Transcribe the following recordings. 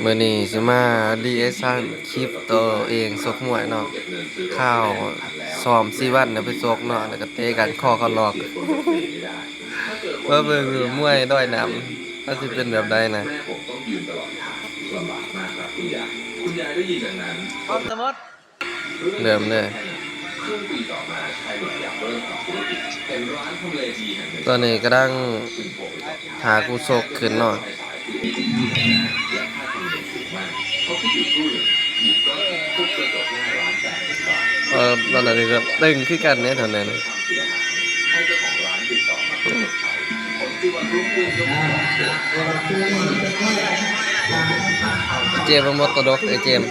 ມື້ນີ້ຊິມາຣີແອັກຊັນຄລິບໂຕເອງຊົກມວຍເນາະ. ຄາວຊ້ອມສີ່ວັນນະໄປຊົກເນາະ ແລ້ວກໍເຕະກັນ ຄໍເຂົ້າລອກ. ມາເບິ່ງມວຍດອຍນ້ຳ ມັນຊິເປັນແບບໃດນະ. ເລີ່ມເລີຍ. ຕອນນີ້ກຳລັງຫາຄູ່ຊົກຂຶ້ນເນາະ. ເອີ ຕອນນັ້ນກໍຕຶງຄືກັນເດ້ ຕອນນັ້ນ. ເຈມ ມັນບໍ່ຕະຫຼົກເດ້ ເຈມ.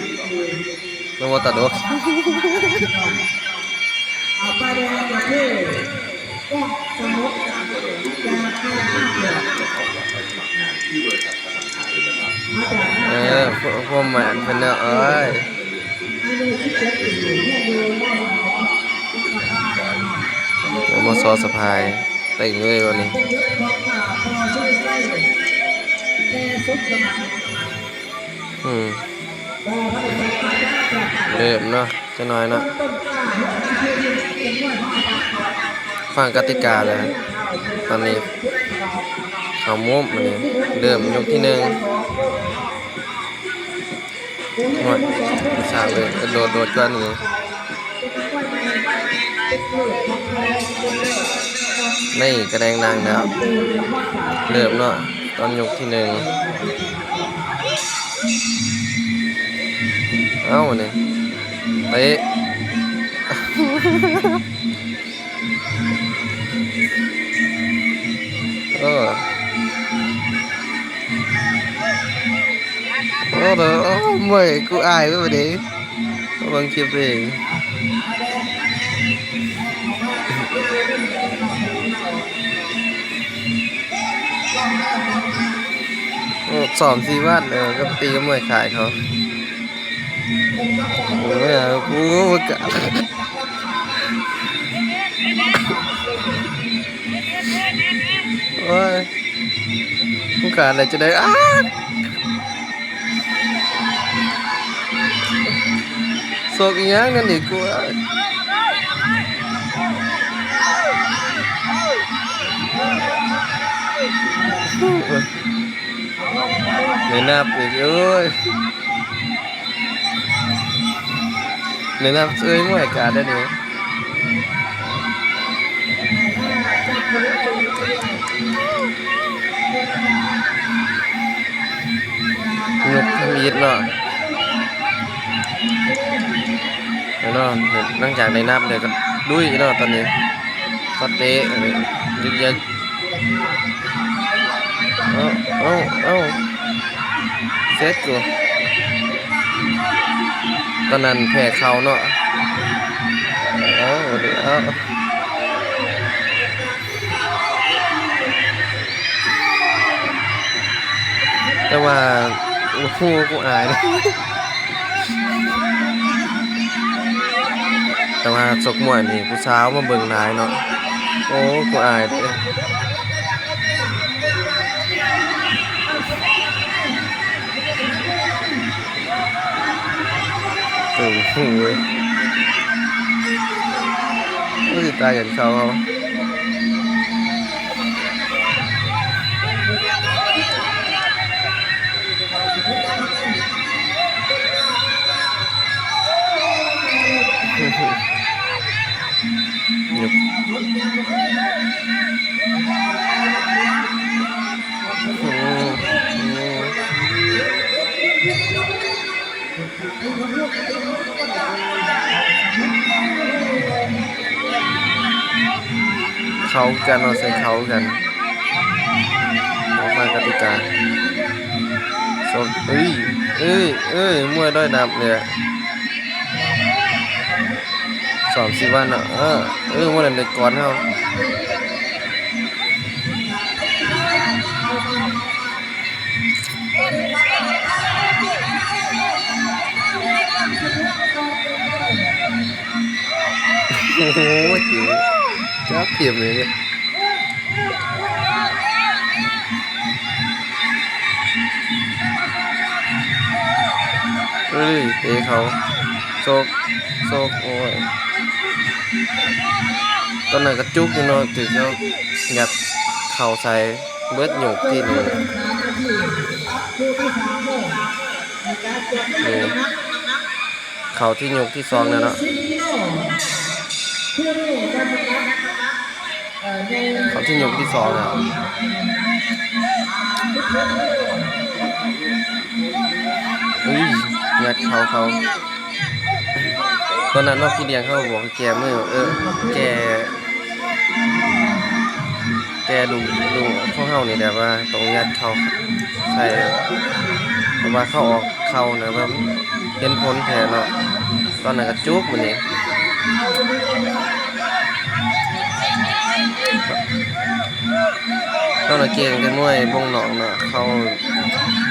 ມັນບໍ່ຕະຫຼົກ. ເອີ ພວກ ພວກມັນເພິ່ນເນາະ ເອີຍ. ໂອ້ ມາຊໍສະພາຍ ເຕັງເລີຍວັນນີ້. ອືມ ເລີ່ມເນາະ ຈັກໜ້ອຍເນາະ. ຟັງກະຕິກາແລ້ວ ຕອນນີ້ເຂົ້າມຸມ ອັນນີ້ເລີ່ມຍົກທີໜຶ່ງ. ໂອ້ຍ ສາວເອີຍ ໂດດ ໂດດກ່ອນນີ້. ນີ້ກະແດງນັ່ງແລ້ວ ເລີ່ມເນາະ ຕອນຍົກທີໜຶ່ງ. ເອົ້າ ນີ້ ເຕະ. ເອີ ໂອ້ໂຫ ໂອ້ ເມື່ອຍ ກູອາຍເວີຍບາດນີ້ ມາເບິ່ງຄລິບເອງ. ໂອ້ ສອງສີ່ວັນ ເອີ ກໍໄປຕີກັບມວຍຂາຍເຂົາ. ໂອ້ຍ ໂອ້ຍ ໂອ້ຍ ການໄດ້ຈະໄດ້ ອ້າ ຊົກອີ່ຫຍັງນັ້ນນີ້ ກູ ໄດ້ນັບອີກ ໂອ້ຍ. ແນະນຳເຊີຍມວຍການໄດ້ນີ້ ຍົກທຳອິດເນາະ ແນ່ນອນ ຫຼັງຈາກໄດ້ນັບແລ້ວກໍລຸຍເນາະຕອນນີ້. ສະເຕະ ຍຶກຍັກ ເອົ້າ ເອົ້າ ເອົ້າ ເຊັດຢູ່ ຕອນນັ້ນແພ້ເຂົ່າເນາະ ເອົ້າ ເອົາ ແຕ່ວ່າ ໂອ້ໂຫ ກູອາຍ. ແຕ່ວ່າຊົກມວຍນີ້ຜູ້ສາວມາເບິ່ງຫຼາຍເນາະ ໂອ້ ກູອາຍເດ້ ໂອ້ໂຫ ມັນຊິຕາຍກັນເຂົາເອົາ. ເຂົ້າກັນເນາະ ໃສ່ເຂົ້າກັນ ຟັງກະຕິກາ ເອີຍ ເອີຍ ເອີຍ ມວຍລອຍນ້ຳນີ້ແຫຼະ ສອງສີ່ວັນເນາະ ເອີ ເອີ ມື້ນັ້ນໄດ້ກ່ອນເຮົາ. ໂອ້ໂຫ ເຈັບເຈັບເລີຍ. ເອີຍ ເຕະເຂົ້າ ໂຊກ ໂຊກ ໂອ້ຍ ຕອນນັ້ນກໍຈຸກຢູ່ເນາະ ຖືກເຂົາຍັດເຂົ້າໃສ່ເບິດ ໂຍກທີໜຶ່ງ ນີ້ ເຂົ້າທີ່ໂຍກທີສອງແລ້ວເນາະ ເຂົ້າທີ່ໂຍກທີສອງແລ້ວ ອຸ້ຍ ຍັດເຂົ້າເຂົາ ຕອນນັ້ນເນາະ ພີ່ລ້ຽງເຂົາບອກໃຫ້ແກ້ມື ເອີ ແກ້ ແກ້ລຸງ ລຸງຂອງເຮົານີ້ແຫຼະວ່າຕ້ອງຍັດເຂົ້າໃສ່ ເພາະວ່າເຂົາອອກເຂົ່ານະ ແບບເຫັນຜົນແທ້ເນາະ ຕອນນັ້ນກໍຈຸກມື້ນີ້ ເຮົານະເກັ່ງແຕ່ມວຍວົງນອກເນາະ ເຂົາ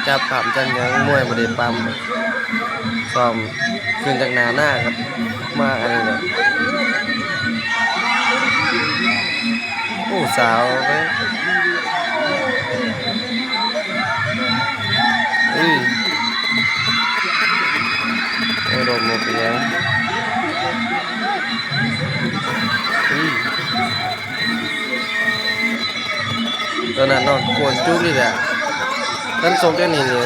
ຈັບປ້ຳຈັບຫຍັງ ມວຍບໍ່ໄດ້ປ້ຳ ຊ້ອມຂຶ້ນຈາກໜ້ານາກໍມາອັນນີ້ແຫຼະ ໂອ້ ສາວເອີຍ ອື ໂອ້ ລົມບໍ່ເປັນຫຍັງ ອື ຕອນນັ້ນເນາະ ໂກນຈຸກນີ້ແຫຼະ ຄັນຊົກແນວນີ້ນີ້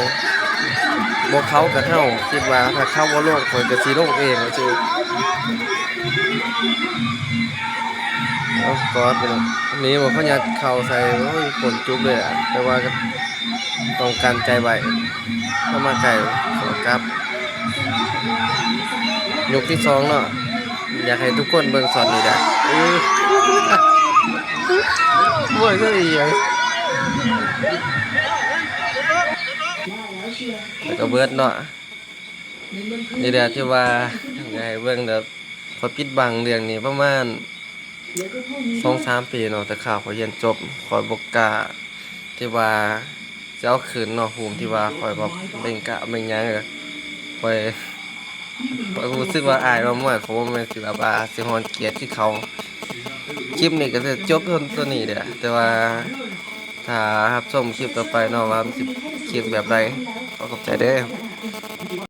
ບໍ່ເຂົ້າກັບເຮົາ ຄິດວ່າຖ້າເຂົາບໍ່ລົງ ຂ້ອຍກໍຊິລົງເອງວ່າຊີ້ ເອົາກອດໄປເນາະ ນີ້ບໍ່ ເຂົາຍັດເຂົ່າໃສ່ ໂອ້ຍ ໂກນຈຸກເລີຍ ແຕ່ວ່າກໍຕ້ອງກັ້ນໃຈໄວ້ ເຂົ້າມາໃກ້ ສວນກັບ ຍົກທີສອງເນາະ ຢາກໃຫ້ທຸກຄົນເບິ່ງຊັອດນີ້ແຫຼະ ເອີ ໂອ້ຍ ຄືອີຫຍັງ ແລ້ວກໍເບິດເນາະ ນີ້ແຫຼະທີ່ວ່າຢາກໃຫ້ເບິ່ງແບບ ຂ້ອຍປິດບັງເລື່ອງນີ້ປະມານສອງສາມປີເນາະ ແຕ່ຂ້າຂ້ອຍຮຽນຈົບ ຂ້ອຍບໍ່ກ້າທີ່ວ່າຈະເອົາຂຶ້ນເນາະ ຮູບທີ່ວ່າຂ້ອຍແບບເບັ່ງກ້າມເບັ່ງຫຍັງ ຂ້ອຍ ຂ້ອຍຮູ້ສຶກວ່າອາຍວ່າມວຍ ຂ້ອຍບໍ່ແມ່ນຊິແບບວ່າຊິຮ້ອນກຽດຄືເຂົາ. ຄລິບນີ້ກໍຈະຈົບເທົ່ານີ້ແຫຼະ ແຕ່ວ່າຖ້າຮັບຊົມຄລິບຕໍ່ໄປເນາະ ວ່າມັນຊິຄລິບແບບໃດ. ຂໍຂອບໃຈເດີ້.